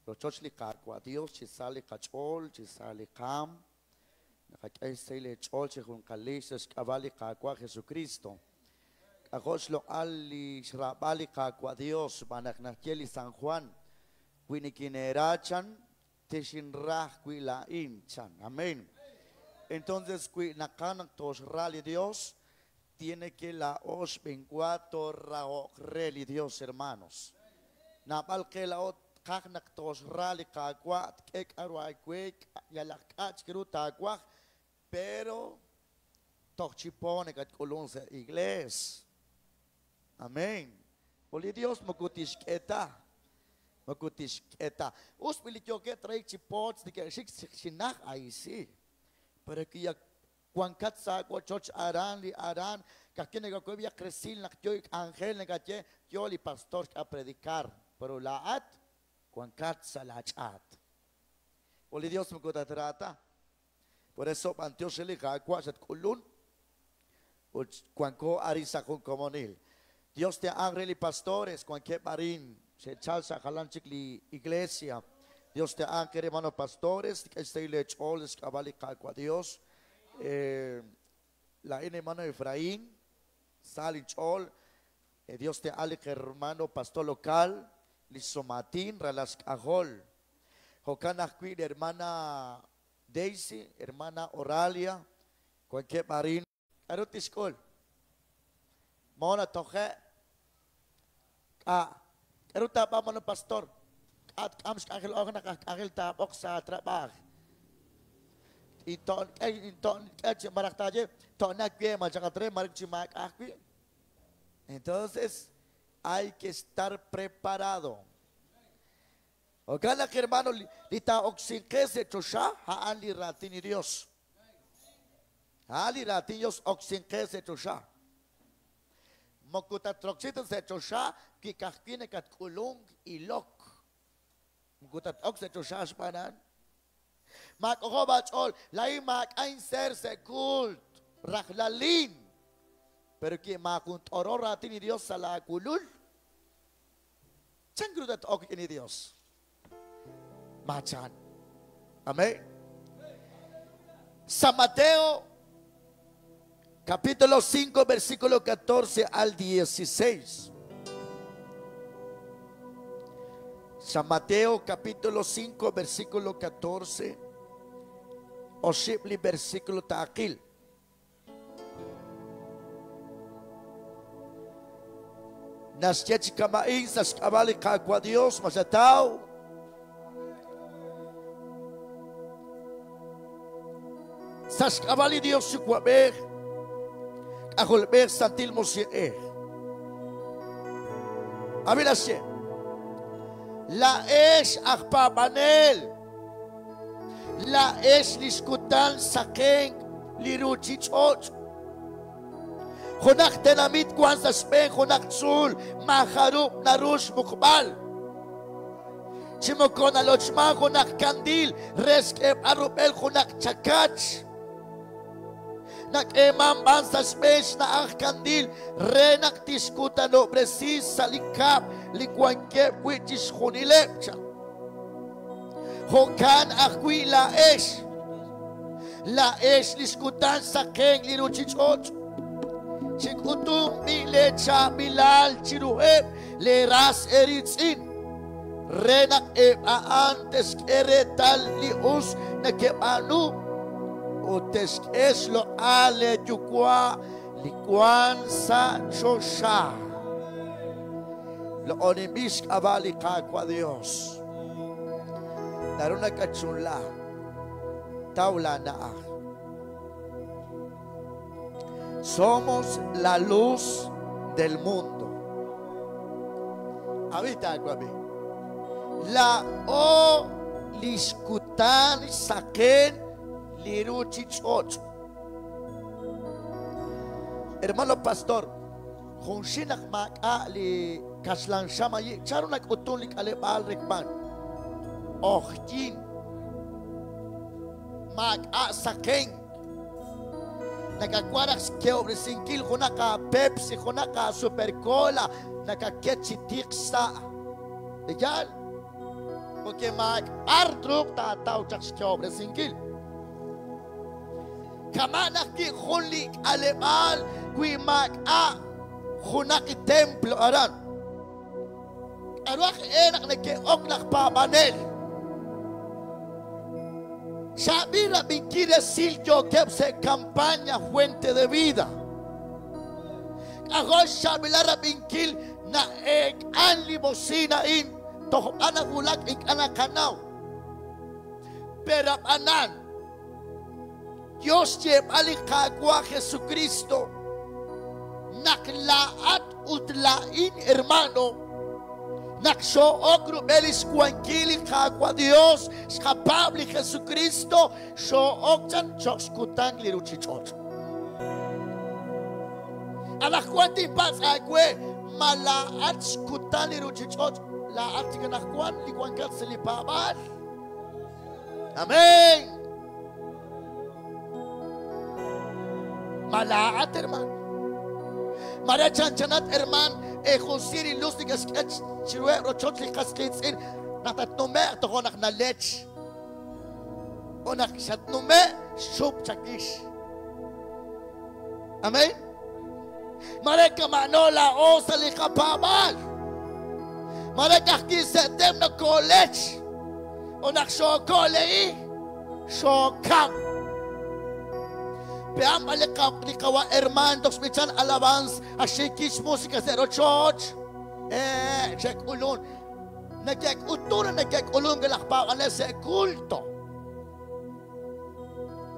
Rochoch li Qaawa' Dios chi sa li qach'ool, chi sa li qaam. Naqak'e xsahil eech'ool chi junqalil sa' xk'ab'a' li Qaawa' Jesukristo. K'ajo' xloq'al li xraab'al li Qaawa' Dios xb'aan naq naxye li San Juan, Wi nikineera chan, texinra ajwi' laa'in chan. Amén. Entonces wi naqaj naq tooxra li Dios, tiene que laa'o xb'eenwa tooraho'q re li Dios, hermanos. Naab'al qe laa'o tqaj naq tooxra li Qaawa', tk'e k'a'ru aawe, yalaq k'a' chik ru taawaj, pero toj chi po nakatk'ulun sa' iglees. Amén. Ut li Dios moko tixk'e ta. Moko tixk'e ta. Us b'i li yookeb' traik chi pooch neke'xik chi naj ahí sí. Pero ki yak wankat sa' wochoch aran li aran ka'ajwi' nakawab'i yaq resil naq yo li k'anjel nakaye yo li pastor xk'a predicar. Pero laa'at wankat sa' laa ch'aat. Ut li Dios moko tatra ta. Por eso b'antiox re li Qaawa' xatk'ulun ut wanko arin sa' jun komonil. Dios tenq'anq re li pastores wankeb' arin xe'chal sa' jalan chik li iglesia. Dios tenq'anq re hermano pastores, k'e xsahil eech'ool sa' xk'ab'a' li Qaawa' Dios. Laa'in hermano Efraín, sa linch'ool. Dios tenq'anq li hermano pastor local, li Somatín, ralal xk'ajol. Jo'kan ajwi' li hermana Daisy, hermana Oralia, wankeb' arin. K'aru tixk'ul? Mona toje'. K'a'. K'aru taab'aanu pastor? K'a' tk'am xk'anjel oj naq aj k'anjel taab'oq sa' trab'aaj. Into'n k'e into'n k'e chi maraj taaye to'nak we machaqat re maraj chi maak'a' ajwi'. Entonces hay que estar preparado. Jo'kan naq hermano li taa'oksinqe sa' choxa a'an li raatin li Dios. A'an li raatin Dios oksinqe sa' choxa. Moko tatroksi ta sa' choxa wi ka'ajwi' nakatk'ulunk ilok. Moko tat-ok sa' choxa xb'aan a'an. Maak'ojob' aach'ool, laa'in maak'a' inseer sa' kult, rajlalin. Pero wi maajun t'orol raatin li Dios sa' laawulul, chan ru tat-ok rik'in li Dios? Machan. Amén. San Mateo, capítulo 5, versículo 14 al 16. San Mateo, capítulo 5, versículo 14. Oxib' li versículo taaqil. Naxye chi kama'in sa' xk'ab'a' li Qaawa' Dios, ma xataw? Sa' xk'ab'a' li Dios Yuwa'b'ej, K'ajolb'ej, Santil Musiq'ej. Ab'i naxye, Laa'ex aj paab'anel, laa'ex li xkutan saqenk li ruuchich'och'. Junaq tenamit wank sa' xb'een junaq tzuul maajarub' naru xmuqb'al. Chi moko nalochmank junaq kandil re xk'eeb'al rub'el junaq chakach. Nak'eemank b'an sa' xb'een xna'aj kandil re naq tixkutanob'resi sa' li kab'l li wankeb' wi' chixjunileb', chan. Jo'kan ajwi' laa'ex, laa'ex li xkutan saqenk li ruuchich'och', chik'utunq b'i' leechaab'ilal chiruheb' leeras eeriitz'in, re naq eb' a'an te'xk'e reetal li us nekeb'aanu ut te'xk'e xloq'al leeYuwa' li wank sa' choxa. Loq'oninb'il xk'ab'a' li Qaawa' Dios. Naru nakatchunla. Taw laana'aj. Somos la luz del mundo. Ab'i taawab'i. Laa'o li xkutan xsaqen li ruuchich'och'. Hermano pastor, junxil naq maak'a' li kaxlan xam ayi', chanru nak'utun li k'aleb'aal Recpan? Q'ojyin. Maak'a' saqenk. Nakawaj raj xkehob'resinkil junaq aaPepsi, junaq aaSuper Cola, nakaket chi tiq xsa'. Yaal? Porque maak'ar truuq taataw chaq xkehob'resinkil. Kama' naq ki jun li k'aleb'aal wi maak'a' junaq li templo aran. K'aru aj e naq neke'ok laj paab'anel? Xab'i rab'inkil resil yookeb' sa' campaña Fuente de Vida. K'ajo' xchaab'ilal rab'inkil na'eek'an li bocina a'in toj b'ar nawulak ink'a' naqanaw. Pero ab'anan, yo xyeeb'al li Qaawa' Jesucristo naq laa'at ut laa'in, hermano, naq xoo'ok rub'el lix wankil li Qaawa' Dios, xqapaab' li Jesucristo, xoo'ok chan choq' xkutan li ruchich'och'. Anaqwan tinpatz' aawe, ma laa'at xkutan li ruchich'och', laa'at chik anaqwan li wankat sa' li paab'aal? Amén. Ma laa'at, hermano? Mare chanchanat, herman, e jun siri luz neke'xk'e chiruheb' rochoch li qas qiitz'in naq tatnume'q tojo' naq nalech. O naq xatnume' xchup chakix. Amén. Mare kama'no laa'o sa' li qapaab'aal. Mare ka'ajwi' se'tem nokoolech. O naq xooko'le'i, xookam. Pe'an b'a li qawa' herman toj xb'ichan alabanza ak xiikil xmusika sa' rochoch. Xe'k'ulun. Neke'k'utun neke'k'ulun laj paab'anel sa' culto.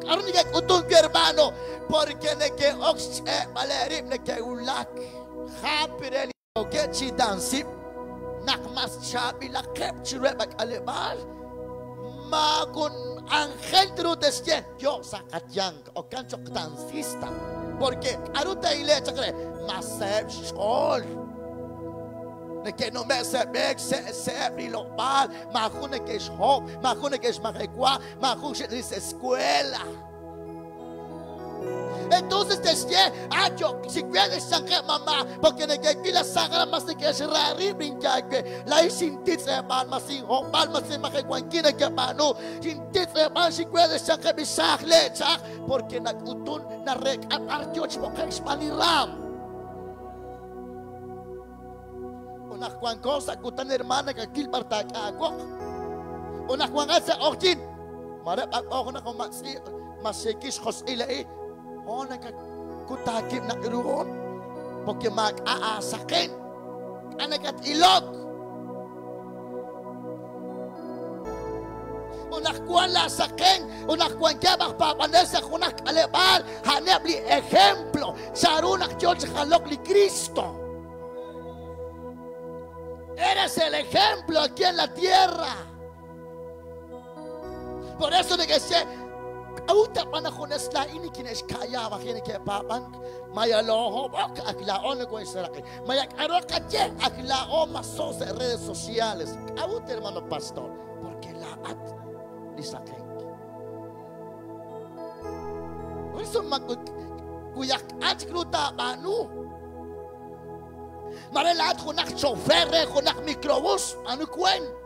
K'aru neke'k'utun wi, hermano? Porque neke'ok xch'e'b'al rib' neke'wulak. Happy re li yookeb' chi dansib' naq mas chaab'ilaqeb' chiruheb' ak'aleb'aal. Maakun ángel tru te'xye yo sa' qayanq okan choq dansista. Porque k'aru te'ile' chaq re mas saheb' xch'ool. Neke'nume' se'b'eek se'eb' li loq'b'aal, maajun neke'xhob', maajun neke'xmajewa, maajun xe'ris escuela. Entonces te'xye, ah, yo, si quieres xyanqeb' mamá, porque neke'wil la sagra mas neke'xra rib' inyawe. Laa'in xintitz'eb'an, mas inhob'al, mas inmajewankil neke'b'aanu. Xintitz'eb'an, si quieres xyanqeb' li xaaj lechaj, porque nak'utun narek'a b'ar yo xb'oqek xb'aan li raam. Unaq wanko sa' kutan hermana kakil b'ar taak'aawoq. Unaq wanqat sa' q'oqyin. Mare b'ak'oq naq matz'i masekix josq'il a'i. O nakakutakib' naq'iruon. Porque maak'a aasaqen. K'a nakatilok. Unaq wan la saqen, unaq wankeb' aj paab'anel sa' junaq k'aleb'aal, a'aneb' li ejemplo charu naq yo chi jalok li Cristo. Eres el ejemplo aquí en la tierra. Por eso neke'xye, k'a'ut b'an junes laa'in nikine'xka'ya b'aj neke'paab'ank, maya loohob'ok ak laa'o nokohe'xseraq'i. Maya k'aru qaye ak laa'o maso sa' redes sociales. K'a'ut, hermano pastor? Porque laa'at li saqenk. Por eso kuyaq k'ach ru taab'aanu. Mare laa'at junaq chofer re junaq microbús, b'aanu kwent.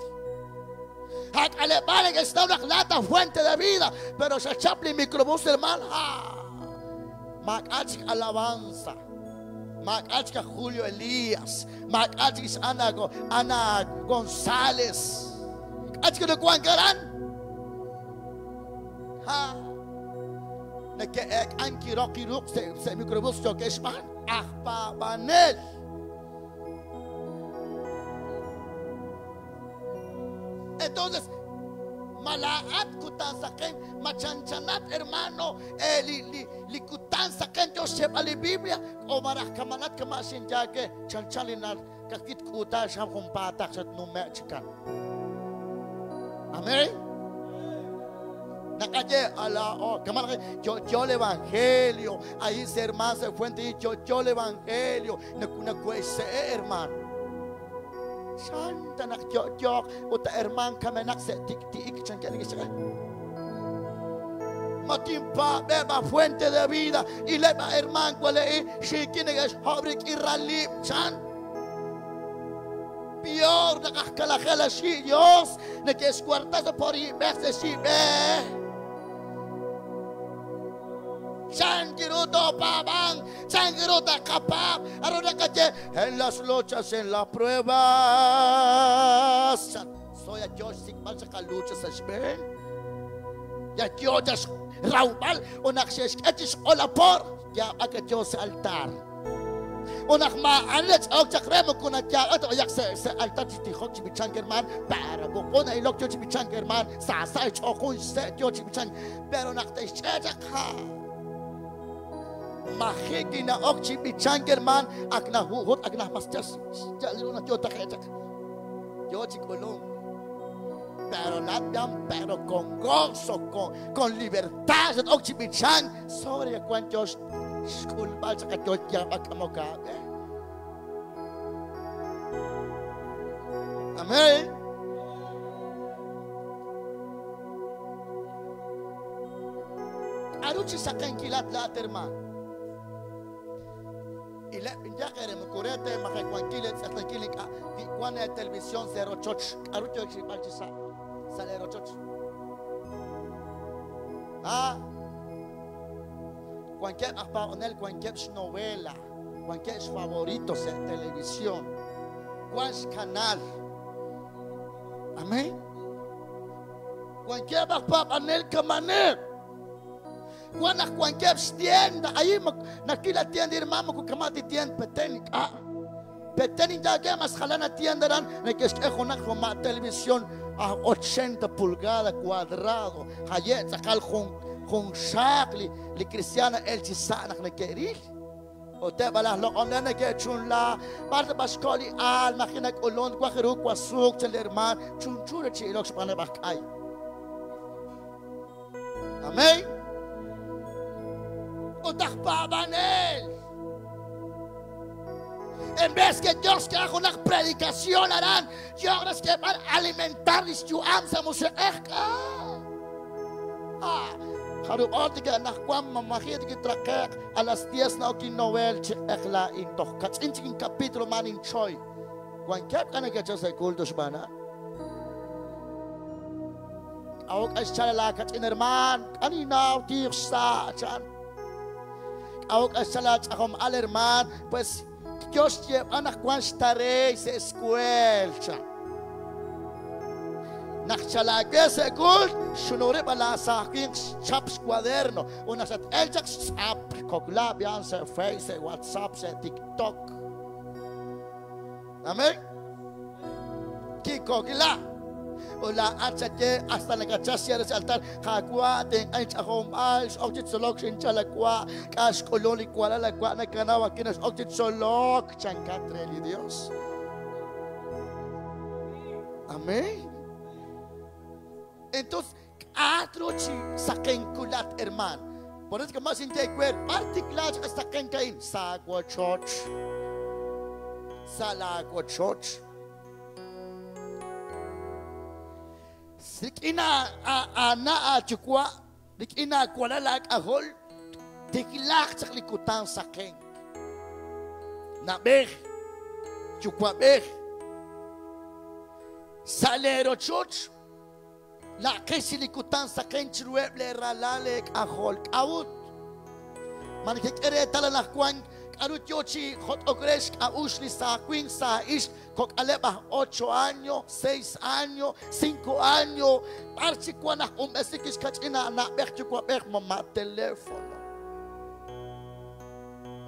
Ak'aleb'aal neke'xtaw naq laa'at a fuente de vida, pero xachap li microbús, hermano. Maak'a chik alabanza. Maak'a chik a Julio Elías. Maak'a chik Ana González. K'a chik nakuankaran. Ha. Neke'ek'an kiroq kiruq sa' microbús yookeb' xb'aan aj paab'anel. Entonces, malaat kutan saqen, machanchanat hermano, li kutan saqen yo xcheb'al li Biblia, o maraj kamanat kama xinyake, chanchalinal, kakit kuta xam junpataq xat nume' chikan. Amén. Nakaye a la oh, kamala yo el evangelio, ahí se hermano se fuente y yo el evangelio, no hermano. Santa nak yo yo uta herman kamenak se tik tik chan que ni Matimpa beba fuente de vida y leba herman cual es shikin es hobrik y ralip chan. Pior naq aj kalajel xi Dios neke'xwarta sa porib'ej sa xib'ej. Chankiru topaban, chankiru takapap, arunakache en las luchas, en las pruebas. Soy a Dios sikbal sa kalucha sa xben. Ya Dios raubal unak xexk'echix olapor ya aka Dios sa altar. Unak maanlech ok chakremo kuna ya ato yak sa altar chitijok chibichan herman para bukuna ilok yo chibichan herman sa sa chokun se yo chibichan pero nak te ha mahiki na ok chibichan herman ak na huhut ak na mastas ya luna yo takechak yo chikulong pero latam pero con gozo con libertad ok chibichan sobre cuantos xk'ulb'al chaqayoch yab'ak k'amokab'. Amén. Aruchi saqenkilat laat hermano. Y le ya queremos curete majecuanquile tz'aqlanquile k'wan televisión 08 aruchi xib'al chisa sale 08. Ah. Cualquier ajpaonel, cualquier novela, cualquier favoritos en televisión, cuál canal. Amén. Cualquier ajpaonel kamaner. Cualquier tienda, ahí aquí la tienda hermano, kamati tienda petenik. Ah, petenik ya que más jalana tienda eran, que es una televisión a 80 pulgadas cuadrado, hayet sacal con shakli li cristiana el chisana nekeril o te balas lo onene que chunla parte bascoli al imagina colon guajeru guasuk chel herman chunchure chilok spane bakay. Amén. O tachpabanel. En vez que Dios que haga una predicación harán, Dios que van a alimentar yuam sa museekha. Ah. A las 10 na okin novel che ekla intoh kachin capítulo man in choy. Cualquier kana que se culto shbana. Awok aschala kachin herman ani na tirsa chan. Awok aschala chahom al herman pues Dios lleva na kwan stare se escuela. Nachalage se gult shunore bala sakin chaps cuaderno una sat el chap kokla bian se Face WhatsApp se TikTok. Amén. Ki kokla ola achache hasta la cachacia de altar jacua ten chahom al okchitsolok chintalakua kash kololi kuala la kwa na kanawa kinas okchitsolok chancatre Dios. Amén. Entonces, atrochi sakenkulat hermano. Por eso que más intecuer, particular sakenkain, saguachoch. Salaguachoch. Sikina ana achukwa, likina kualalak ahol, tiklak chaklikutan saken. Nabej, chukwabej. Salerochoch. La que silikutan saken chrueble ralalek ahol out. Man que quiere tal la Juan aruchochi hot okresh aushli sa queen sa ish kok aleba 8 años, 6 años, 5 años. Parchi kuana esikis kachina na berchu kwa ber mamá teléfono.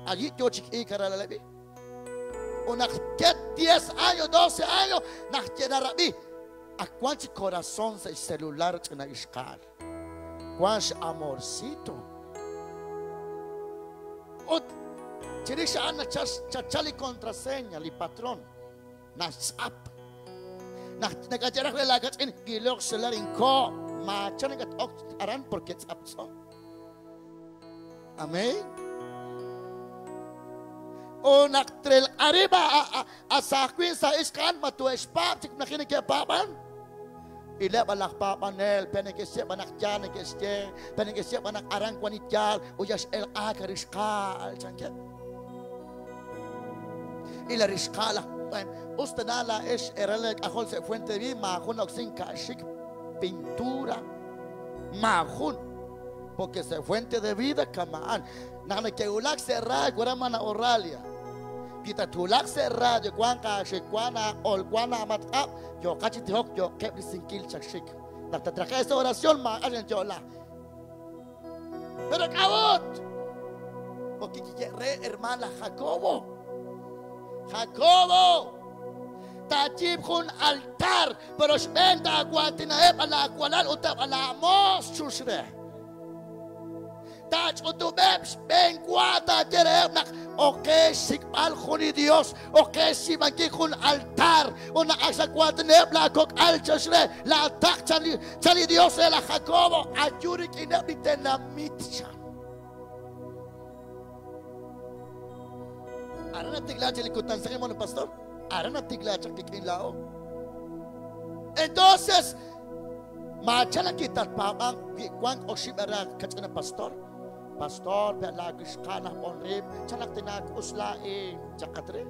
Allí yochi ikaralalebi. Una que 10 años, 12 años, nach rabí. A cuánto corazón se celular en la iscal. Cuánto amorcito. Ot chirisha ana chachali contraseña li patrón. Nas ap. Nach nagajaraj la gachin gilok celular inko ma chalingat ok aran porque tzapso. Amén. O naktrel arriba a sakwin sa iskan matu espap chik nakini ke papan. Ile balak papanel penekesye banak janekesye penekesye banak arang kwanityal uyash el akarishkal chanke. Ila rishkala Us tana la ex erale k'ajol se fuente vi maajun oksin ka'xik pintura maajun porque se fuente de vida kamaan naq nake'wulak se radio waran oralia kitatulak se radio wan ka'xik wan aq'ol wan amatq'ab' yo'qa chi tijok yo'qeb' risinkil chakxik naq tatraje esa oración maaq'ax yo'la pero k'awut porque re hermana Jacobo Jacobo tajib jun altar pero xb'een taawatinaeb' a la walal ut a la mos chuxre tach'utub'eb' xb'een wa tayereeb' naq oke xsik'b'al jun li Dios oke xsimankil jun altar una axawatineb' la kok'al chuxre la taq chali Dios re la Jacobo ayurik'ineb' li tenamit chan Arana tiglacha li kutan sa mo pastor Arana tiglacha kikin lao. Entonces, machala kita paabang kwan oshibera kachina pastor. Pastor, pe la gishkana onrib, chalak tinak usla e chakatre.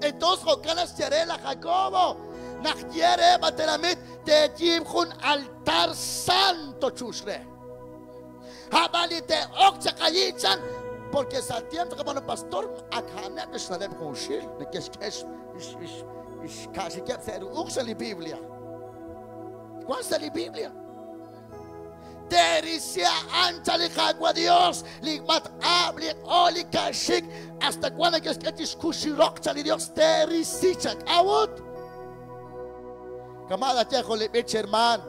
Entonces, jokanas la Jacobo, nak yere bateramit te jib jun altar santo chushre. Habalite ok chakayichan porque sa tiempo que bueno pastor acá que sale con shil que es es casi que hacer usa la Biblia. ¿Cuál es la Biblia? Terisia ancha li jagua Dios, li mat abli oli kashik hasta cuando que es que tiskushirok chali Dios terisichak awut. Kamada tejo li bitch hermano,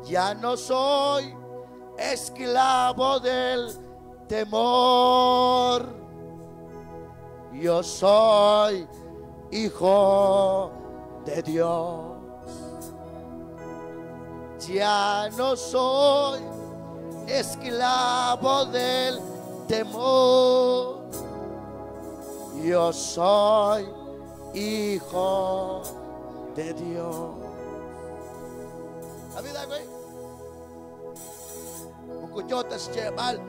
ya no soy esclavo del temor. Yo soy hijo de Dios. Ya no soy esclavo del temor. Yo soy hijo de Dios. La vida, güey. Mukuyotas llevar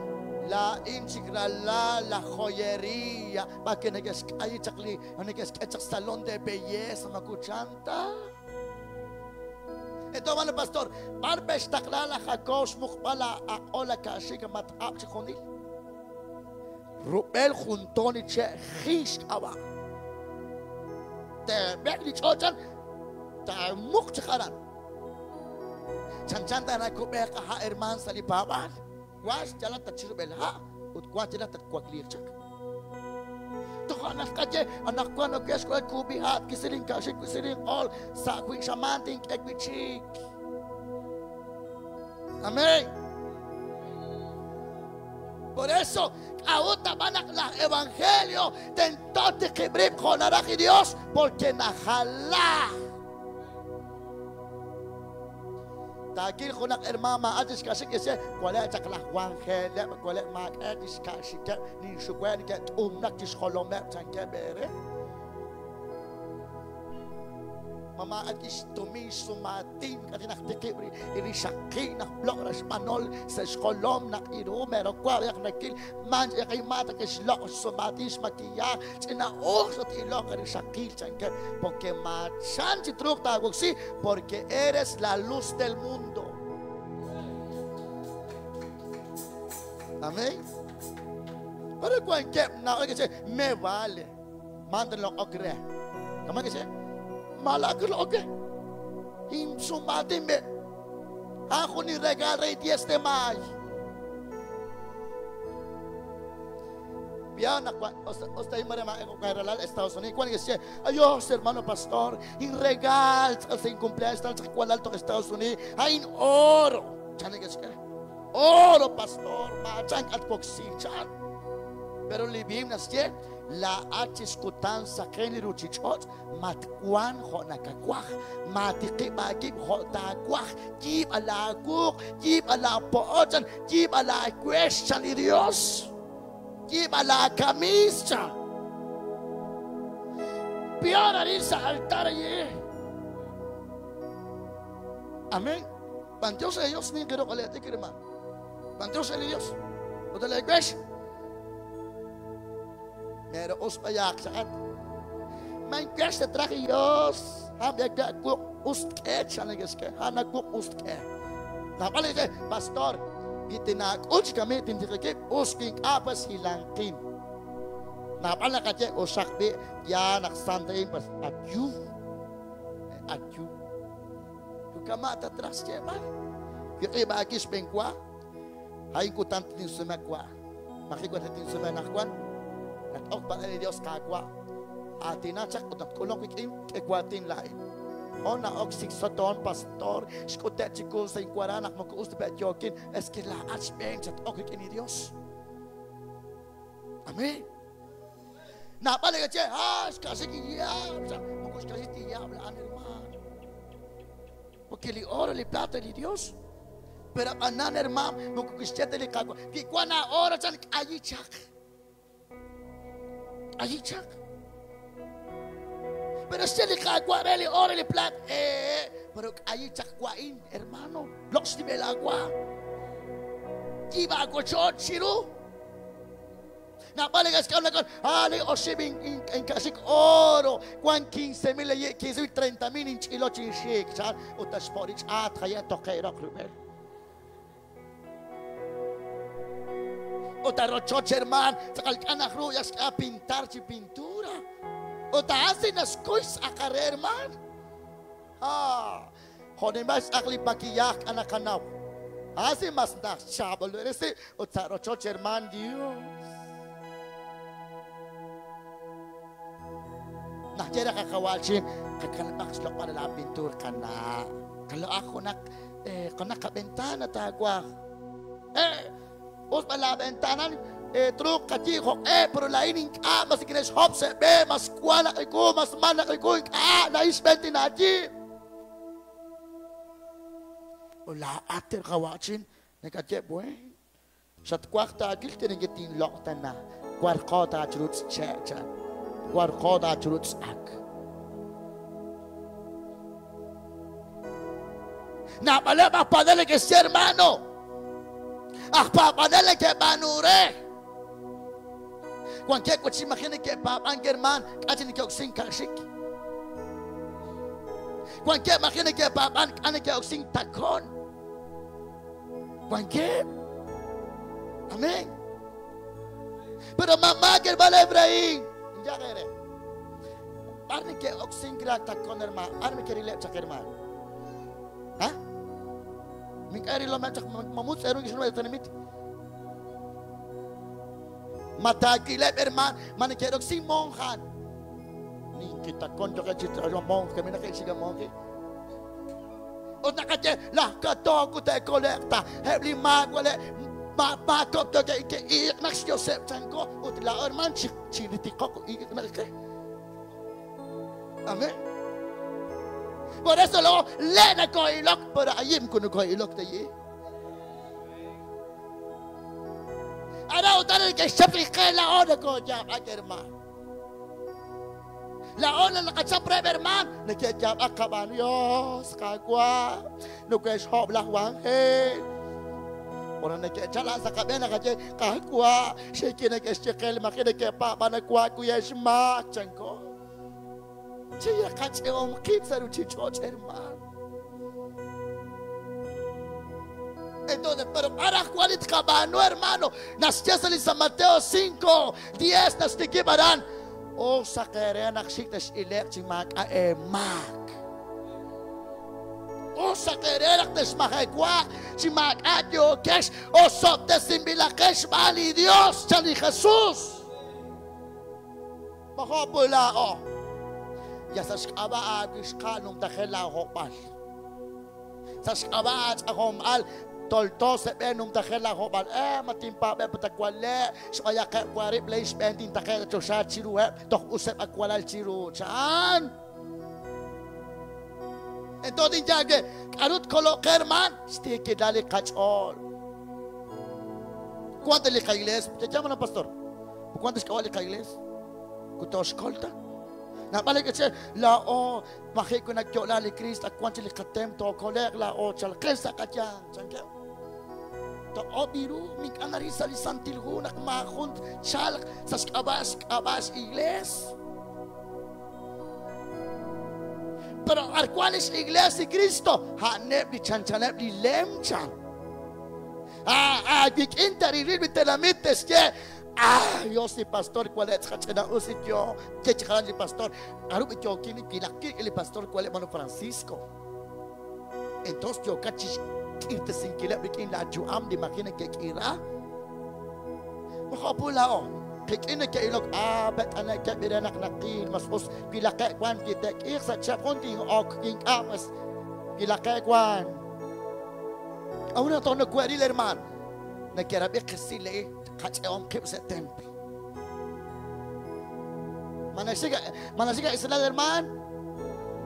la inchigrala, la joyería, pa que neges ahí chakli, neges salón de belleza, makuchanta. Entonces, bueno, pastor, barbesh taklala Jacob shmukbala aola kashika matap chikonil. Rubel juntoni che hish awa. Te bekli chochan, te muk chikaran. Chan chan ta nakubeka ha herman salipabal. Was yala tachirubel ha, ut kwa yala tatkwaklir chak. Anak kaje, anak kwa no kes kwa kubihat, kisiling kashik, kisiling all, sa kwing shamanting ekwichik. Amén. Por eso, ahorita van a la evangelio, tentote kibrib jonaraj y Dios, porque najalá. Takil jonak hermama, antes kashik ese, cuál es chakla Juan Gele, cuál es mak etis kashik, ni shukwen que umnak tisholome, chanke bere. Mamá atis tumi sumatin, katinak tikibri, irishakin, nak blok rasmanol, se skolom, nak iru, mero cual yak nakil, man yakimata que shlok sumatis maquillar, china uxot ilok irishakil, chanke, porque machan chitruk taguxi, porque eres la luz del mundo. Amén. Pero cualquier no, que se me vale, mándenlo o crea. ¿Cómo que se? Malaklo okay. Him sumatimbe. Ako ni regalo 10 de mayo. Biana usted marema ko Estados Unidos. ¿Cuál es? Ayos hermano pastor, in regal sa cumpleaños tal cual alto Estados Unidos. Ay in oro. Chane que oro pastor, machan at chan. Pero libim nasye la achis kutan sakeni ruchichot matkuan honakakwaj matiqibakib hotakwaj yib alakuk yib alapoochan yib alacueschan y Dios yib alacamischa peor arisa altar allí. Amén. Panteos de Dios ni quiero que le te hermano. Panteos de Dios. O de la iglesia. Pero os payak saat. Man wex tatraj Dios. Ham ya ustke chanegeshke. Hana ku ustke. Nabale pastor, gitinakul kami tintikip usking apas hilangkin. Nabala kache osakbi ya naksantain pas adyu. Adyu. Kama tatras cheba. Kiba akis penkwa. Hay kutant tin sumakwa. Makikwa tin sumanakwan. At ok pa ni Dios kakwa. Atinachak utat kulong ikim ekwatin lain. Ona ok siksoton pastor. Shkote chikun sa inkwaranak mo kuusta betyokin. Es que la achben chat ok ni Dios. Amén. Napale che ah kasi diablo. Mo kasi diablo an hermano. Porque li oro li plata li Dios. Pero anan hermano mo kushete li kakwa. Kikwana oro chan ayichak. Ayichak. Pero si le caguarele, órale, plat, pero ahí chacuaín, hermano, los el agua. Iba a cochón, chiru. Napale que habla con, ale, oshibin, en casi oro, cuan 15,000, 15,000, 30,000, inchilochi, shik, chan, utasporich, at, hayato, keiro, krumel. Otarochoch, hermano, sacalcana, ruyas, a pintar, chi pintura. O ta hace nas kuis akarer man. Ah, honemas akli pakiyak anakanaw. Hace mas na chabol ese o ta rochoch herman Dios. Nakera kakawalchin kakalmak slok para la pintura kana. Kalo ako nak kana ka bentana tagwa. Us pa la ventana truk katijo pero la inin a mas kines hop se be mas kuala ko mas mana ko a na isbenti na ji o la ater kawachin nakaje buen sat kwarta agil tienen que tin loctana cuarcota chruts checha cuarcota chruts ak na palabra padele que ser hermano padele que banure. Cualquier cosa imagine que papan hermano, casi que oxin kashik. Cualquier imagine que papan ane que oxin tacón. Cualquier. Amén. Pero mamá que vale Efraín, ya veré. Arne que oxin crack tacón hermano, arne que rile chak hermano. ¿Ah? Mi cari lo machak mamut erun que no tenimit. Matakilep hermano, man quiero sin monja. Ni kita concho que chitra monje, mira que siga monje. Otra que la katoku te colecta, hebli magwale, ma ma kopto que que y max Joseph chango, utla hermano chiritikoko y que. Amén. Por eso luego lena koilok, pero ayim kuno koilok te yi. Ahora usted que se fije la hora con ya, hermano. La hora la que se prueba, hermano. Le que ya acaban Dios, cagua, no que es hobla Juan. Por donde que ya la saca bien la que cagua, se quiere que se que el imagine que papá na cuacu y es más chanco. Si ya caché un quince ruchicho, hermano. Entonces, pero para cuál cabano, hermano, nació en San Mateo 5, 10, nastikibarán. O saqueren akshik ilek chimak aemak. O saqueren aktes mahekwa chimak ayokesh o soptesimbilakesh mali Dios chali Jesús. Mahopula o. Ya sashkaba agishka num tajela hopal. Sashkaba ahom al. Tolto se benum tajela hobal matimpa be patakwale shaya ke warib leish bentin tajela chosha chiru toch usep akwalal chiru chan. Entonces ya que arut colocar man stick dale catch all. ¿Cuánto le iglesia? Te llaman al pastor. ¿Cuánto es que vale la iglesia? ¿Cuánto escolta? Napale que che la o maje con la le Cristo cuánto le katem to coleg la o chal cresta kachan chanke. To obiru mi anarisa li santilhu nak mahunt chal saskabas abas iglesia. Pero b'ar wank lix Iglesia li Cristo? A'aneb' li chanchaneb' li lem chan. Aawik'in te'ril li tenamit te'xye, ah, Dios li pastor wale' tz'aqal us li yo. Ye chi jalan li pastor. K'aru b'i yookin li wilaqil li pastor wale' hermano Francisco. Entonces yookat chi xk'irtesinkileb' rik'in laayu'am li maji neke'k'ira. Mojo laa'o. Qik'in neke'ilok, ah, pet'ane'keb' re naq naqil, mas us wilaqe' wan kite'k'iiq sa' chihab' jun tin'ok ink'a' mas wilaqe' wan. Aún toj noko'ril hermano. Neke'rab'i qesil qach'e'om qib' sa' templo. Manasika esilal hermano.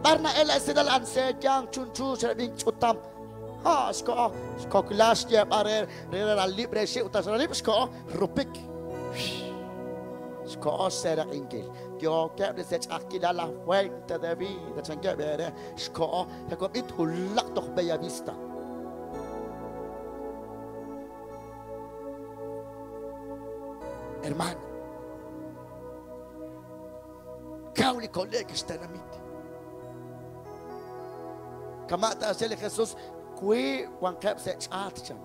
B'ar na'el esilal anse yang chunchu xrab'in ch'utam. Ha, xko'o, xkoklax xyeeb'al re re ralib' re xi' ut ralib' xko'o rupik. Xko'o xseeraq'inkil. Yookeb' li sech'ajkilal la fuente de vida chankeb' re xko'o jakob'it hulaq toj Bella Vista. Hermano, kaw li kole'k xtenamit. Kama' taxye li Jesus wiib' wankeb' sa' ch'aat chan.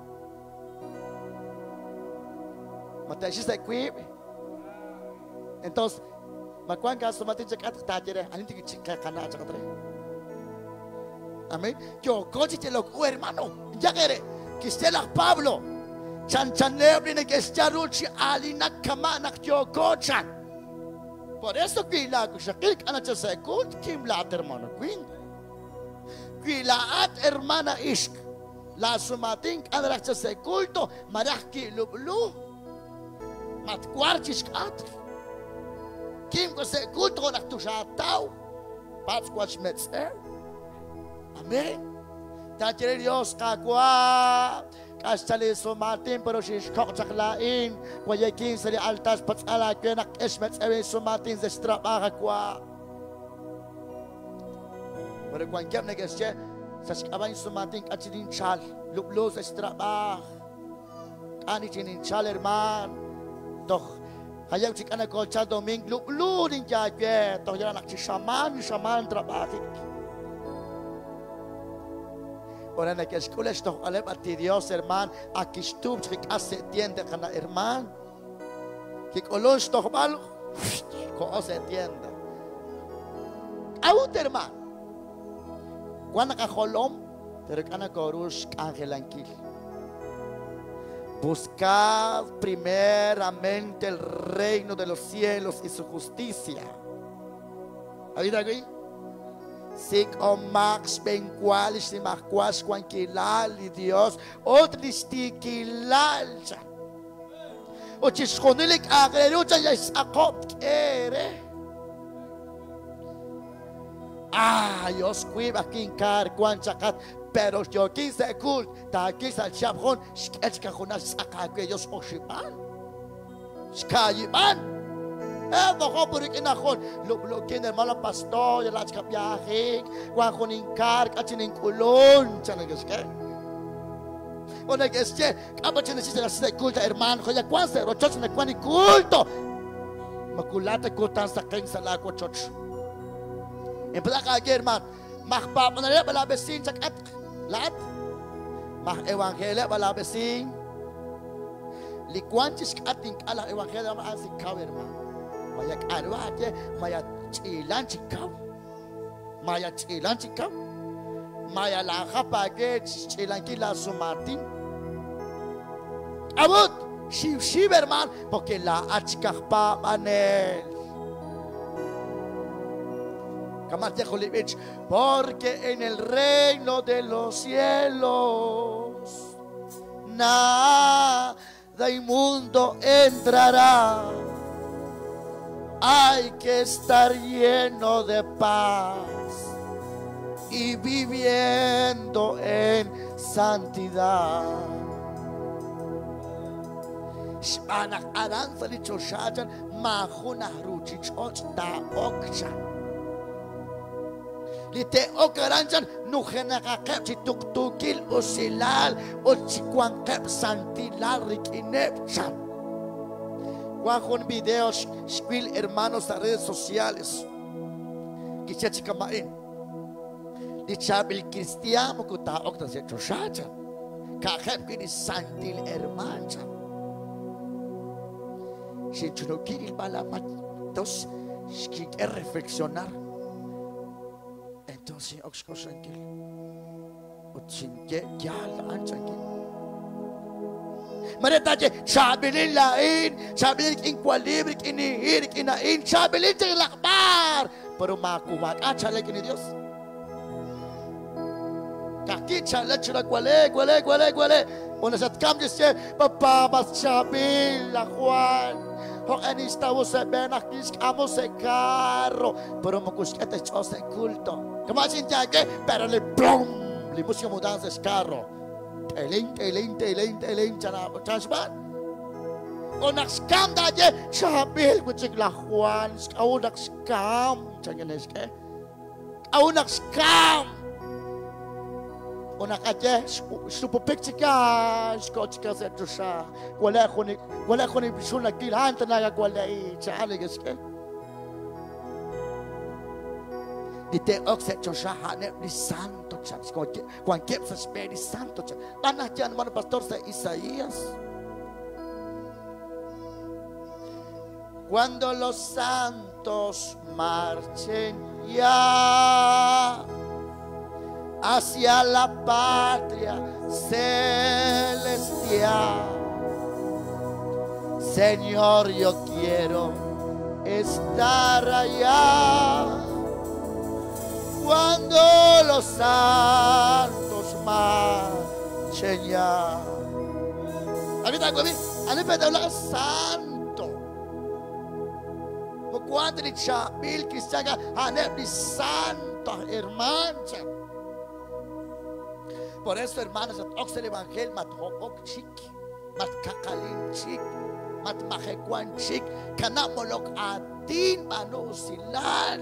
Ma te'xi sa' wiib'? Entonces, ma wank aasumatin chak'atq taaye re, anin tik chiqeqana' chaqat re. Amén. Yooko chi yalok u hermano. Yaq ere, kixye laj Pablo, chanchaneb' li neke'xyal ru chi aalinak kama' naq yooko chan. Por eso wi laawixaqil k'ana cha sa' kult kim laat hermano winq. Wi laat hermana ixq, laasumatin k'ana raj cha sa' culto maraj ki'lub'lu, matwar chi xk'atq. Kim ko sa' culto naq tuxaataw, patz' wach metz'ew. Amén. Taye Dios qaawa' k'axchali sumatin pero xixkoq chaq laa'in wayekin sa' li altar xpatz'al aawe naq k'e xmetz'ew insumatin sa' xtrab'aj awa'. Pero wankeb' neke'xye sa' xk'ab'a' insumatin k'a chi ninchal lub'lu sa' xtrab'aj. K'a ni chi ninchal herman. Toj jayew chi k'a nakochal doming lub'lu ninyaawe toj yala naq chi xamaan xamaan trab'ajik. Ora neke'xk'ul xtojb'aleb' ati Dios herman akixtuub' chik'as se tienda qana herman. Kik'ulun xtojb'al ko'o se tienda. K'a'ut herman. Wan naqajolom pero k'a nakoru xk'anjelankil. Buscad primeramente el reino de los cielos y su justicia. ¿Ahí aquí? Sik'omaq xb'enwal xnimajwal xwankilal li Dios ut li xtiikilal cha. Ut chixjunil li k'a'aq re ru cha yaxtz'aqob' k'e re. Ah, Dios wiib' aj kinkar wan chaqat pero yookin sa' kult taakil sa' chihab' jun xk'e chik junal xtz'aq aawe Dios oxib'an xkaayib'an. Mojo pur rik'in aj jun lub'lukin hermano pastor yala chikab'yajik wan jun inkar k'a chi nink'ulun cha neke'xk'e. O neke'xye k'a pa chi nexi sa' culto hermano joya wan sa' rochoch nakwan ni culto. Makulata kutan saqen sa' laawochoch. Empezá aawe hermano majpaab'analeb' a la vecin chak'atq laat maj evangeleb' a la vecin li wan chi xk'at ink'a' laj evangelio a'an si kaw hermano. Maya k'aru aaye maya ch'ilan chi kaw. Maya ch'ilan chi kaw. Maya laajap aawe xch'ilankil laasumatin. K'a'ut xiw xiw hermano porque laa'at chikaj paab'anel. Kamate Jolibich, porque en el reino de los cielos nada inmundo entrará. Hay que estar lleno de paz y viviendo en santidad. Xb'aan naq aran sa' li choxa chan maajun aj ruuchich'och' taa'ok chan. Li te'ok aran chan nujenaqaqeb' chi tuqtuukil usilal ut chi wanqeb' santilal rik'ineb' chan. Wan jun video xwil hermanos sa' redes sociales. Kixye chi kama'in. Li chaab'il kristiaan moko taa'ok ta sa' choxa chan. Ka'ajeb' wi' li santil hermaan chan. Xinchunukil rilb'al la Entonces, xink'e reflexionar. Entonces xin'ok xk'oxlankil. Ut xinye yaal a'an chankil. Mare taye chaab'ilin laa'in, chaab'ilin rik'in walib', rik'in nihi', rik'in a'in, chaab'ilin chik laqb'ar. Pero maakumaak'a chalek ni Dios. Kaki chalek chura kwale, kwale, kwale, kwale. Una satkam dice, papá, mas chabil, la Juan. Jo'en istavo se ven aquí, amo se carro. Pero me gusta este culto. Como así ya que, pero le plom, le música mudanza es carro. Telín, telín, telín, telín, chanachban. Onaxkam daye, chabil, kuchik la Juan, aunaxkam, changaneske. Aunaxkam. Onakaye, supupik chika, skochika se tusha. Wala kuni, wala kuni shuna kil hanta naga wala i chale geske. Dite oxe chosha hane li santo chan, Juan kep sa speri santo chan. Ana chan hermano pastor sa Isaías. Cuando los santos marchen ya hacia la patria celestial, Señor, yo quiero estar allá. Cuando los santos marchen ya. A mí también, a mí me habla santo. Cuando el chabil cristiano, a santo, hermano. Por eso, hermanos, ox el evangelio, mat hobok chik, mat kakalin chik, mat majecuan chik, kanamolok atin manu silal.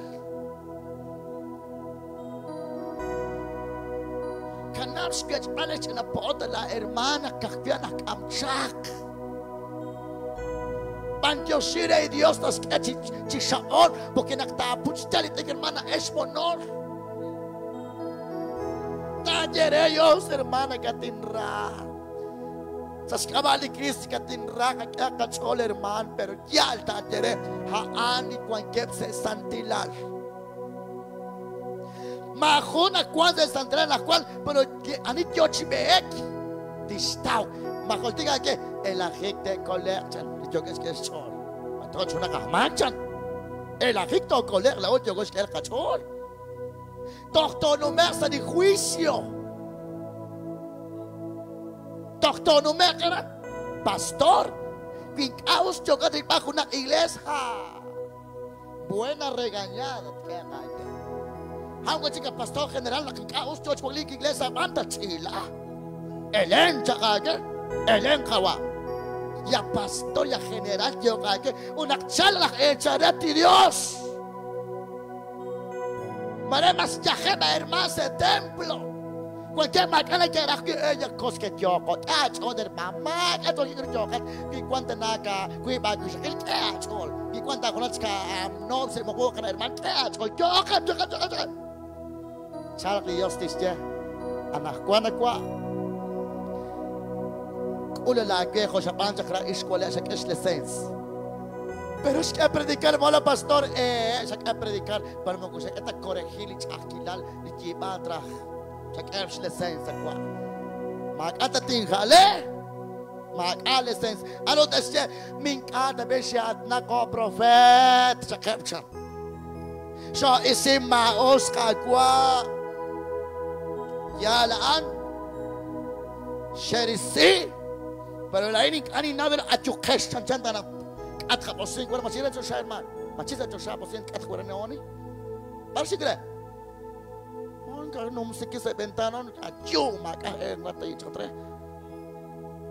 Kanam sketch alech na poota la hermana kakviana kamchak. Pantiosire y Dios nos chichaon, porque naktapuchtali te hermana es monor. Tayere Dios hermana katinra. Saskabali Cristo katinra kakachol hermano, pero ya el tayere haani cuanquepse santilal. Majuna cuando es santilal la cual, pero ani yochibeek distau. Majoltiga que el agente colechan. Yo que es que es chol. Matoch una cajmanchan. El agente coler la otra yo que es el cachol. Tohtonumersa de juicio. Tohtonumersa pastor. Pincaos choca bajo una iglesia. Buena regañada. Aunque chica pastor general la pincaos choca iglesia manda chila. El encha el enjawa. Ya pastor ya general yo que una charla echaré a ti Dios. Maremas yajema hermano ese templo. Cualquier macana que era que ella cosque yo cotach o del mamá que to yo que cuanta naka cuiba que chol y cuanta conozca no se mojo con hermano chol yo yo yo Dios dice anacuana qua Ula la que Josapán chakra escuela es licencia. Pero es que predicar, mola pastor, es que predicar, pero me gusta que te corregir y chaquilal y llevar atrás. Chakra licencia qua. Macata tinjale, maca licencia. Ano te se mincata besha nako profet chakra chak. So isima osca qua. Ya la an. Sherisi. Pero la inik ani navel achukesh chan chan dana atja posin guarda machira chosha hermano machisa chosha posin atja guarda neoni parece que onka no sé qué se ventana achu maca en la te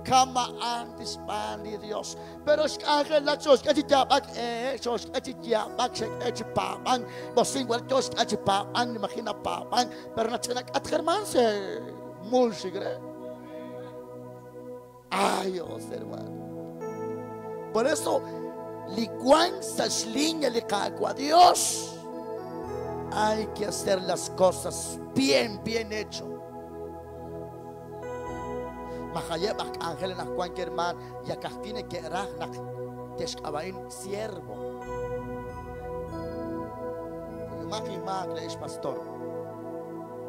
kama antes pan de Dios pero es que la chos que ya bak chos que ya bak che pa ban posin guarda chos que pa ban imagina pa ban pero na chena atja hermano se mulsigre. Ay, Dios, hermano. Por eso, licuan sasliña le cago a Dios. Hay que hacer las cosas bien, bien hecho. Majayeb' aj k'anjel anaqwan herman, yakajki neke'raj naq texk'ab'a'in siervo. Maq imaak le'ix pastor.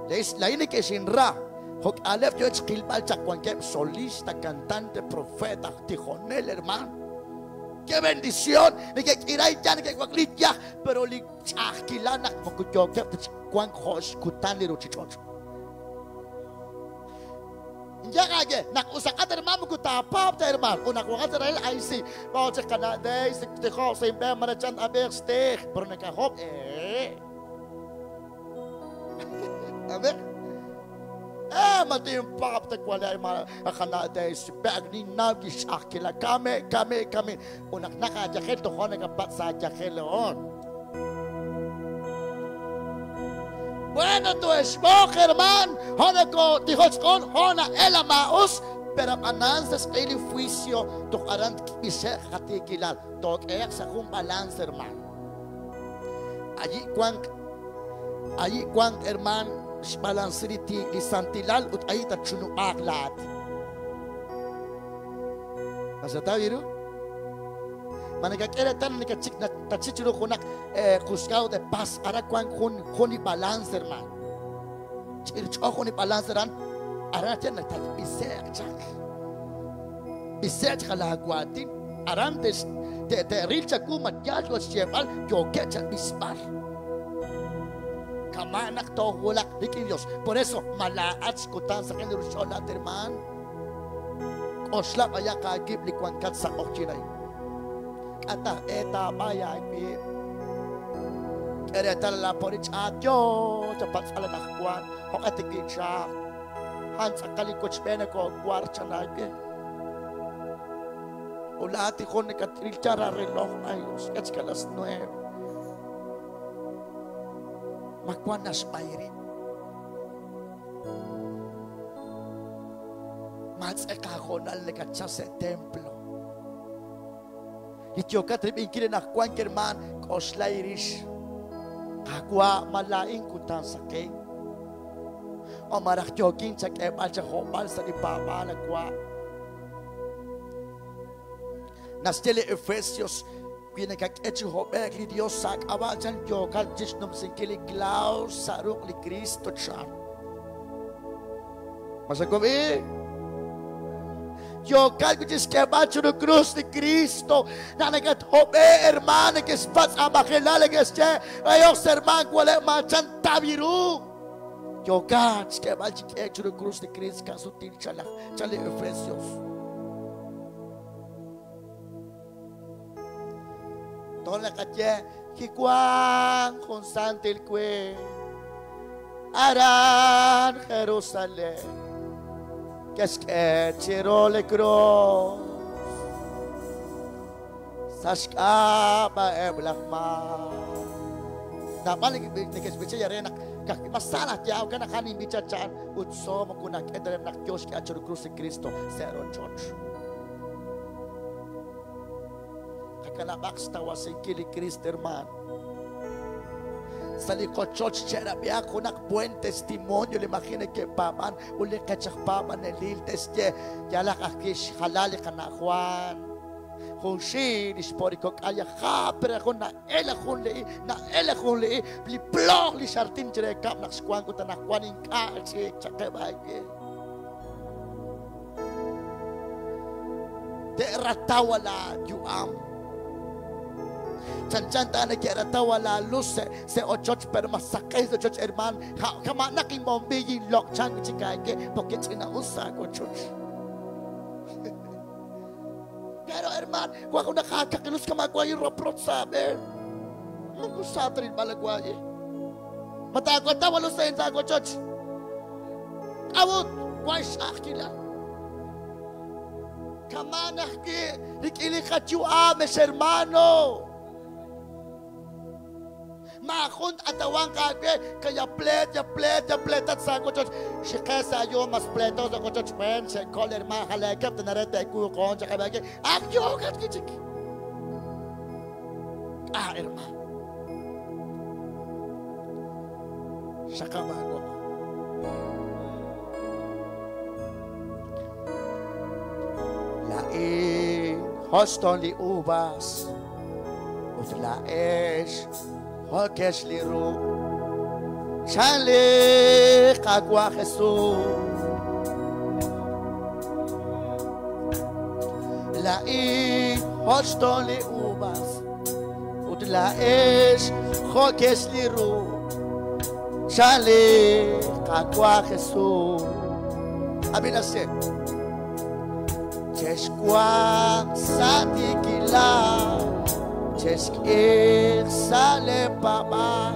Le'ix laa'in neke'xinra. Jok'aleb' yo xqilb'al chaq wankeb' solista, cantante, profeta, aj tijonel, herman. ¡Qué bendición! Neke'k'iray ya, neke'wakli ya, pero li ch'a'ajkilal naq moko yookeb' ta chi wank jo' xkutan li ruuchich'och'. Yaqaye, naq usaqat hermano moko taapaab' ta hermano. U naq waqat Israel ay sí. Vamos a qana' Daisy tijo' sinb'e marachan ab'eej xteej, pero nakajob' A ver. Matin paab' ta kwalay ma qana' Daisy pe'ak ninnaw kixch'a'ajkila kame kame kame. U naq naqayajel tojo' nakapat sa yajel leon. Bueno, tu esboj, hermano. Jona ko tijochkon, jona ela maus, pero anan sa skili juicio, to aran kibise katikilal. Tok ek sa jun balance, hermano. Allí cuan, hermano, balanciriti li santilal ut ahí ta chunuak lahat. Masata viru? Manakakere tan nakachik na tachichuru junak juzgado de paz ara cuan jun juni balance, hermano. Chircho juni balance ran ara tiene bisek chak. Bisek jalaguatin arantes te te rilcha kuma yalgo chebal yo quecha bisbal. Kamanak to wulak rikin Dios. Por eso malaat kutan sa kanil sholat, hermano. Oslap aya kaagib li kwankat sa okchinay. Kata eta baya ipi. Ere tala porich atyo chapat ala nakwan hokatikicha. Hans akali kochbena ko guarcha nage. Ulati ko nekatrilchara reloj ay es las 9. Makwanas bayri. Mats ekajonal nekachase templo. Itiokatrip inkiren akwan kerman koslairish. Akwa malain kutan sakay. O marak yokin chak ebal chak hobal sa di babal akwa. Nastele Efesios pinakak-echi hobek li Dios sak awal chan yokal jishnum sinkili klaus saruk li Cristo chan. Masakobi? Yokal kuchis kebacho no cruz de Cristo. Nanagat hobe hermano que spats amajelale que esche. Ayos hermano cual machan tabiru. Yokal kebacho no cruz de Cristo kasutil chala chale Efesios. Tola kache kikuan con santil kwe aran Jerusalén. Que chirole cruz sashkaba eblahma napalik nekesbiche yarena masala tiao kana hani bichachan utsomo kunak edrem nak Dios que achuru cruz de Cristo zero church kakana baksta wasinkili Cristo hermano. Salikochoch cherabia kunak buen testimonio le imagine que paman uli kachak paman elil teste yalak akish halali kana Juan Junshi disporiko kaya japre jun na ela jun le na ela jun le li plog li sartin chere kap nak squan kuta nak Juan inka chi chakeba te ratawala yuam Chanchanta na quiera tawa la luz se ochoch pero masakay se ochoch hermano kama naking bombilli lok chan chika que porque china usa ochoch. Pero hermano cuando nakakakilus ka magwayi roprot sabe mangusatrin balagwayi matagwa tawa luz sa ochoch awut kwai shakila kamanak ki likili kachuames hermano. Majunt atawan kage kaya plet ya plet ya plet at sa kochoch shikesa yo mas pleto sa kochoch men se koler ma halekep tenarete ku kon chakabage akyo kat kichik ah hermano. Xaqab' aawaq. Laa'in joxton li uvas ut laa'ex jo'kex li ru. Chan li Qaawa' Jesus. Laa'in joxton li uvas ut laa'ex jo'kex li ru. Chan li Qaawa' Jesus. Ab'i naxye. Chexwanq sa' tiikilal, chexk'iiq sa' leepaab'aal,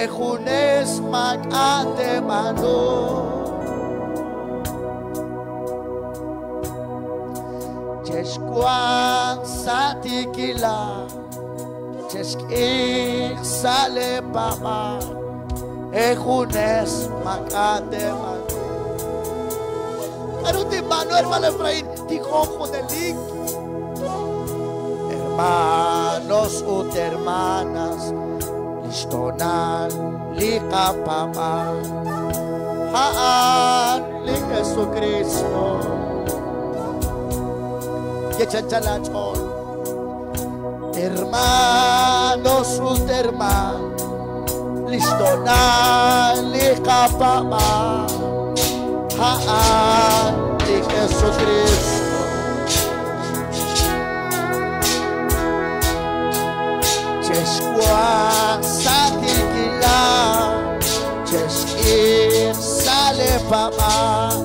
ejunes maak'a' teeb'aanu. Chexwanq sa' tiikilal, chexk'iiq sa' leepaab'aal, ejunes maak'a' teeb'aanu. K'aru tinb'aanu, hermano Efraín? Tijon junelik. Hermanos ut hermanas, lix tonal li qapaab'aal, a'an li Jesucristo. Yechancha la ch'ool. Hermanos ut hermanas, lix tonal li qapaab'aal, a'an li Jesucristo. Chexwanq sa' tiikilal, chexk'iiq sa' leepaab'aal,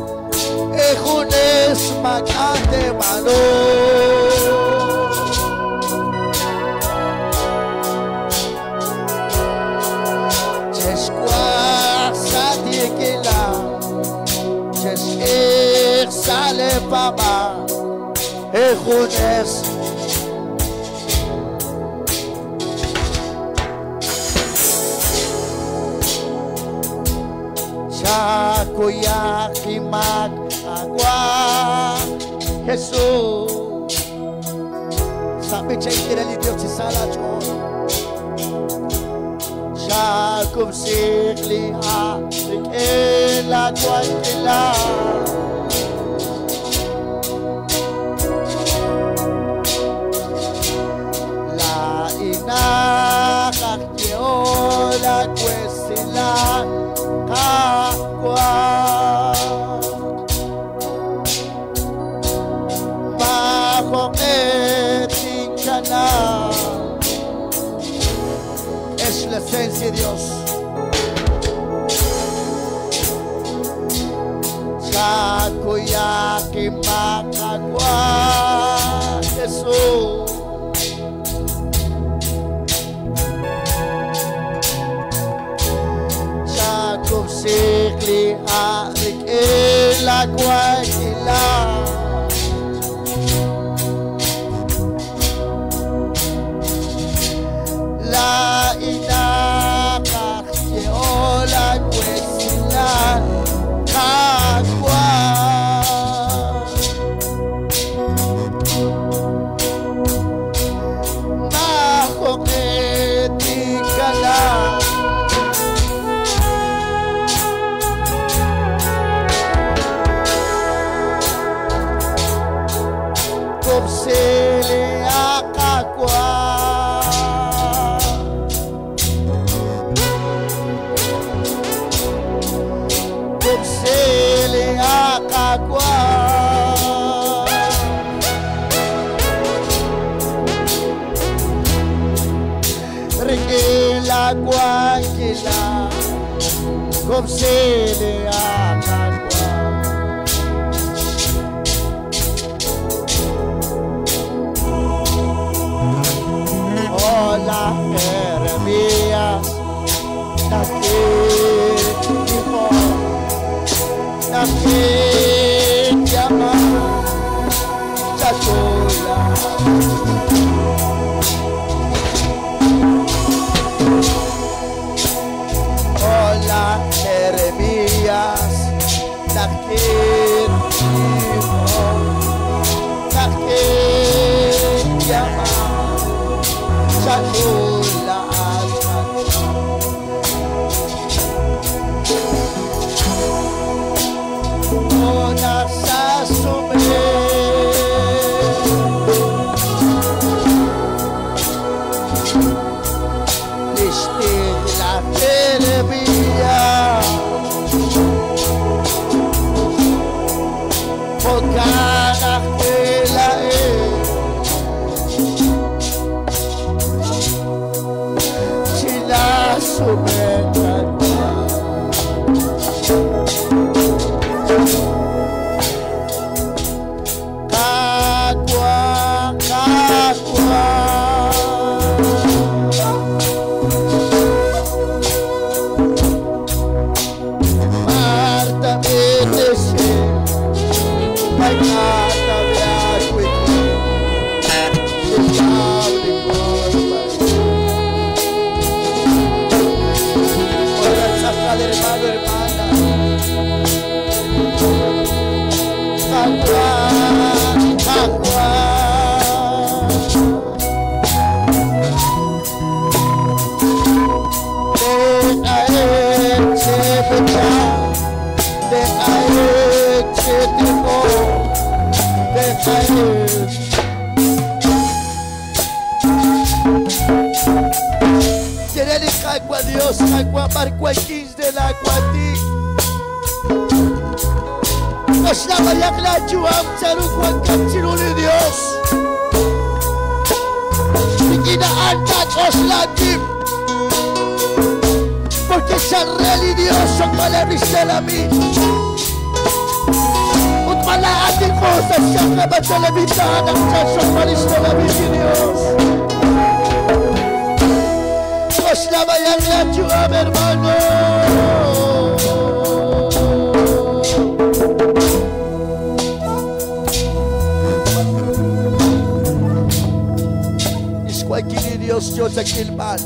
ejunes maak'a' teeb'aanu. Chexwanq sa' tiikilal, chexk'iiq sa' leepaab'aal, ejunes. Chakuyak imak agua Jesus. Sabi siya li Dios si salachon. Chakum sikli ha rikela guanquila. La inakakyeola kwesila Kakwa. Majoetikana. Es la esencia de Dios. Chakuyaki makakwa Jesús. Sikli arik ila guaquila. La inakakyeola kwesila kakwa. Majoketikala. Kopsele akakwa. Kopsele akakwa. Rikila guanquila. Kopsele akakwa. Hola Jeremías, nakitipo, nakitiyama, chakula. Hola Jeremías, nakitipo, nakitiyama. Chakula. Dios, agua marcuaquís del aguatí. Dios. Porque Sarrel y Dios son palabras a mí. Dios. Hermano. Dios yo mal.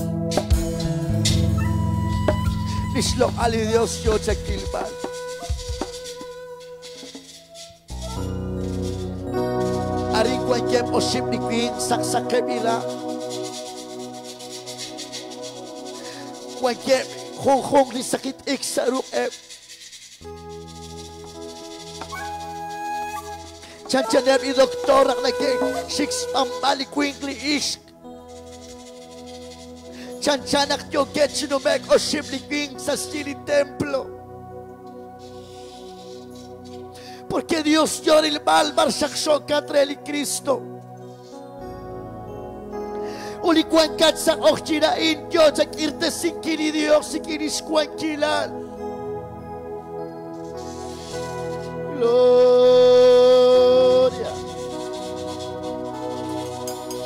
Ali Dios yo mal. Ari cualquier posible saksakebila. Cualquier jong li sakit iksaru eb. Chanchaner y doctor que six pambali quinkli isk. Chanchanak yo getchinumek o shibli sa templo. Porque Dios llora el mal, el Cristo. Ulicuancatsa ochirain yo irte sin kiri Dios si kiris cuanquilal. Gloria.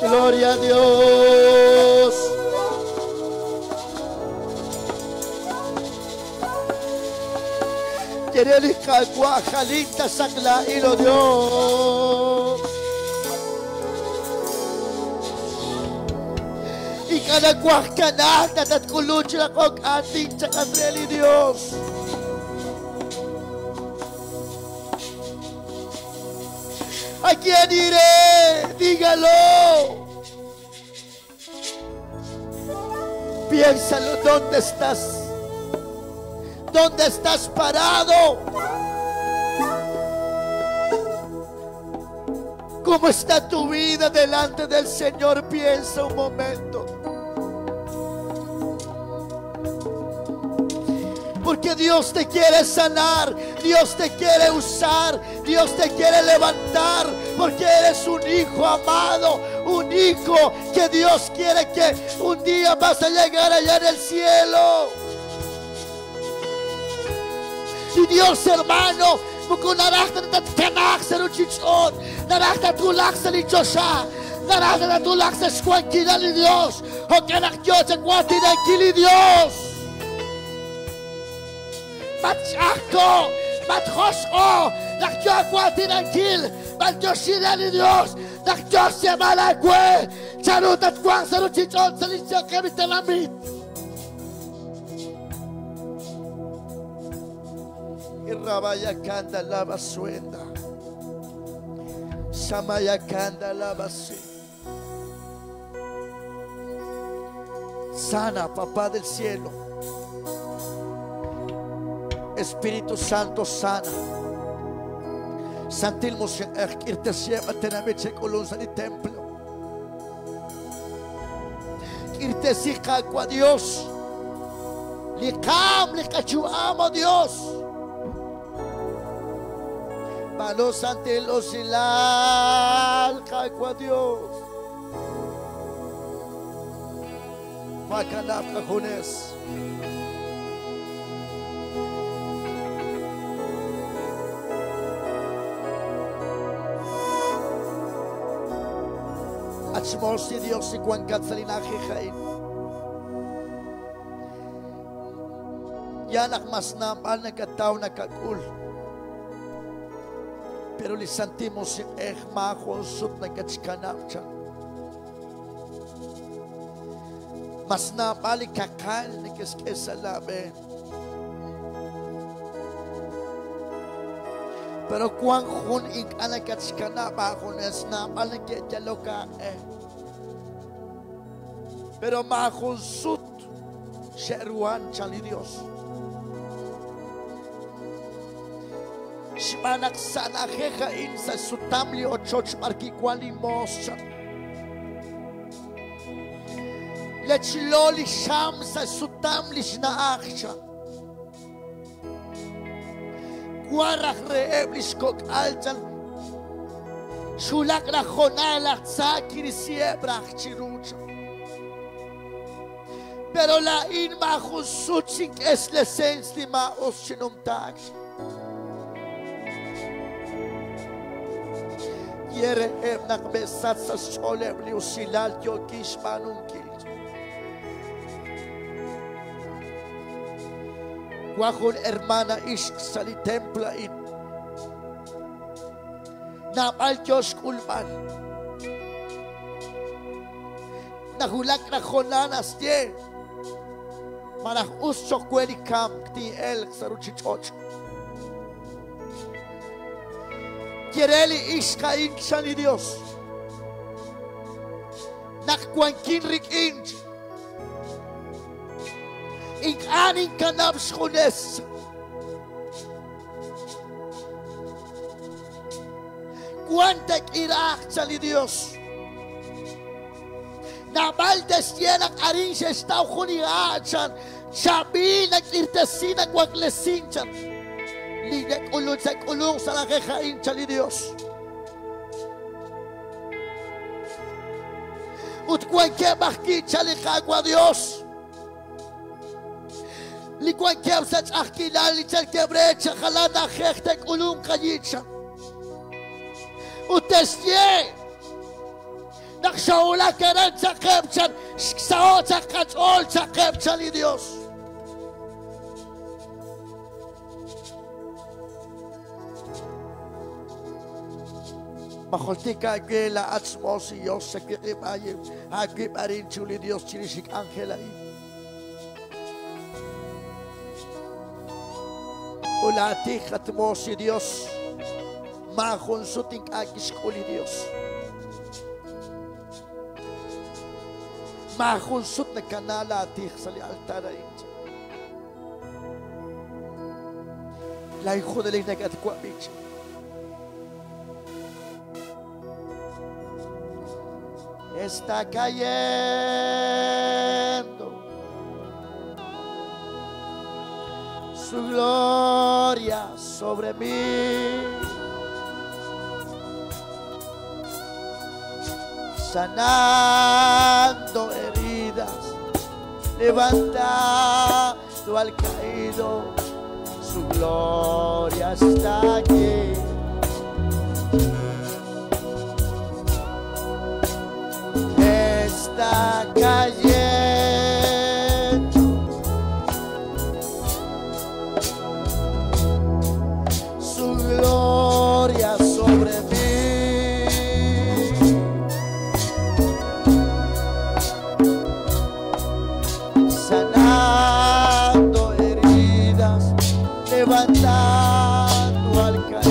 Gloria a Dios. Dios. Y cada cuajcanata tatculucha la ating chakandreli Dios. ¿A quién iré? Dígalo. Piénsalo, ¿dónde estás? ¿Dónde estás parado? ¿Cómo está tu vida delante del Señor? Piensa un momento. Porque Dios te quiere sanar, Dios te quiere usar, Dios te quiere levantar, porque eres un hijo amado, un hijo que Dios quiere que un día vas a llegar allá en el cielo. Y Dios, hermano, Dios. Y Rabayakanda lava suenda. Samayakanda lava. Sana, papá del cielo. Espíritu Santo, sana. Santil Musiq'ej k'irtesiheb' tenamit xe'k'ulun sa' li templo. K'irtesi Qaawa' Dios. Li qaam, li qachu'am, oh Dios. B'aanu santil usilal, Qaawa' Dios. Makanab' qajunes. At xmoos li Dios li wankat sa' li na'ajej a'in. Ya naq mas naab'al nakataw nakak'ul. Pero li Santil Musiq'ej maajun sut nakatxkanab' chan. Mas naab'al li kaqal neke'xk'e sa' laab'een. Pero wan jun ink'a' nakatxkanab' aajunes naab'al neke'yalok aaq'e. Pero maajun sut xe'ruhan chan li Dios. Xb'aan naq sa' na'ajej a'in sa' sutam li ochoch b'ar kiwan li moos chan. Lechlo li xam sa' sutam li xna'aj chan. Wan raj reheb' li xkok'al chan. Xulak raj jonal laj tza kirisiheb' raj chiru chan. Pero laa'in maajun sut xink'es lesens li maa'us chinumtaak. Ye reheb' naq me'sach sa' xch'ooleb' li usilal yookin xb'aanunkil. Wan jun hermana ixq sa' li templo a'in. Naab'al yoo xk'ulb'al. Najulak raj jonal naxye. Malaj us choq we li kamk tin'elq sa' ruchich'och'. Ye re li ixq a'in chan li Dios. Naq wankin rik'in. Ink'a' ninkanab' xjunes. Wan te'k'iraaq chan li Dios. Naab'al te'xye naq arin xe'xtaw jun li ha' chan. Chaab'il nak'irtesin nawaklesin chan. Li nak'ulun sa' k'ulunk sa' na'ajej a'in chan li Dios. Ut wankeb' ajwi' chan li Qaawa' Dios. Li wankeb' sa' ch'a'ajkilal li chalkeb' re chajalan na'ajej te'k'ulunk ayi' chan. Ut te'xye naq xawulak aran chaqeb' chan, xsaho' chaq qach'ool chaqeb' chan li Dios. Majoltik aawe laa'at xmoos li Dios xawiq'ib' aawib' arin chiru li Dios chirix li k'anjel a'in. Ut laatij at moos li Dios maajun sut ink'a' kixk'ul li Dios. Maajun sut nakana laatij sa' li altar a'in. Laa'in junelik nakatwab'i chan. Está cayendo su gloria sobre mí. Sanando heridas, levantando al caído, su gloria está aquí. Está cayendo su gloria sobre mí. Sanando heridas, levantando al caído.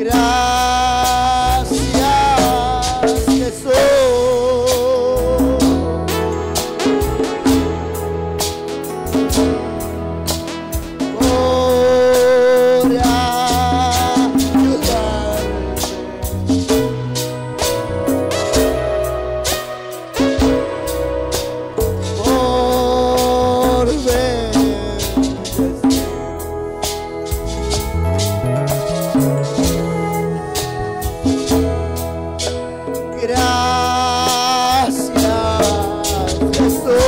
Gracias, Jesús. Por ayudarme. Por bendecir. Gracias, Jesús.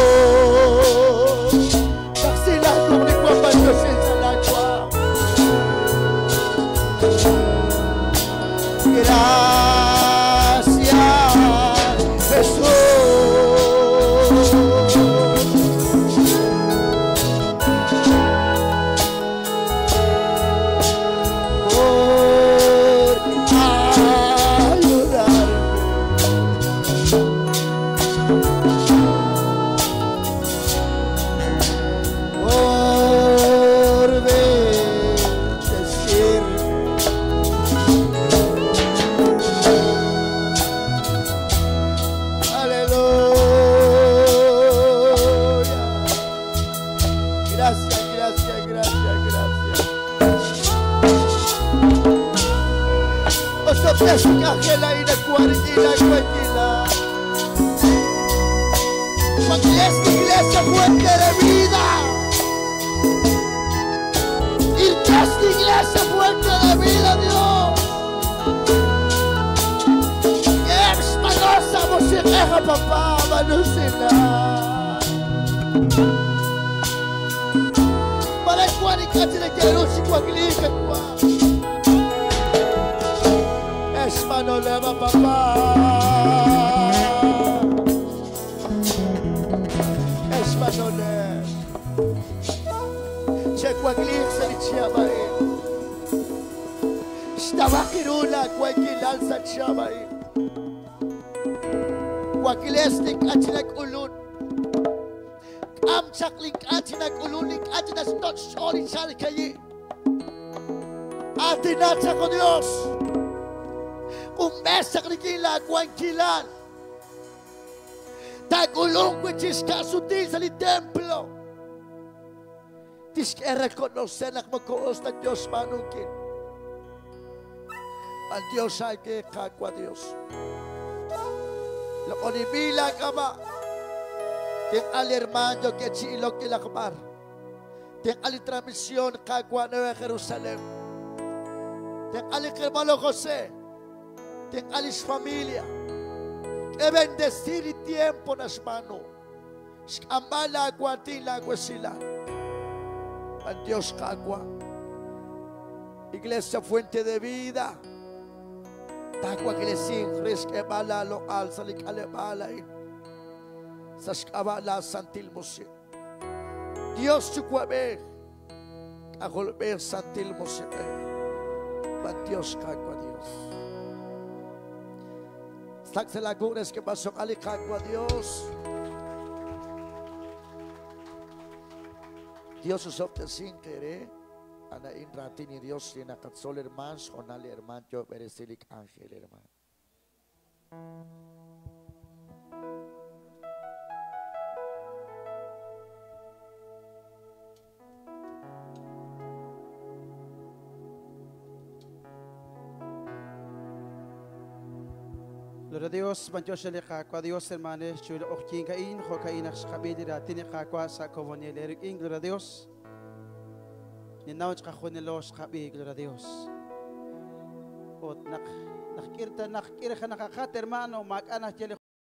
Taksila kung nagpapandosin sa lagwa. Gracias, Jesús. Por ayudarme. Por bendecirme. Aleluya. Gracias, gracias, gracias, gracias. Osopesukahela ina kuarikila kuakila. Cuando es iglesia fuente de vida. Y es iglesia fuente de vida, Dios. Espanosa, musiqueja, papá, manusila. Para kuarikati na kerusi kuaklika kwa. Espanolema, papá. Espanolema. Checuaglix el chiabae. Stabakirula cuaquilal sa chiabae. Cuaquilestik achinak ulun. Amchaklik achinak ululik achinas toch chori chalkayi. Atinacha con Dios. Un besaklikila cuanquilal. Tagulong cuichiscasutil sa templo. Tienes que reconocer la como Dios manukin. Al Dios hay que cacua Dios. Lo onibila kama. Ten al hermano que chilo que la kamar. Ten al transmisión cacua Nueva Jerusalén. Ten al hermano José. Ten al familia. Que bendecir y tiempo nas mano. Ambala guatila guasila. Al Dios cacua. Iglesia fuente de vida. Takwa kilesin risk ebala lo al salik alebala in. Saskabala santil musi. Dios chukwabej. Ajolber santil musi. Ba Dios cacua Dios. Saxelagures que pasó alicacua Dios. Dios usopte sin querer. Ana in ratini Dios linakatsol herman, sonal herman, yo beresilik ángel herman. Gloria a Dios, bancho kakwa Dios, hermanes, chulo okyin kain, hokain akshkabili ratini kakwa sa kovoniel eric in, gloria a Dios. Ninawch kajonelo shkabi, gloria a Dios. Ot nak nakirta nakirja nakakat, hermano, makana chele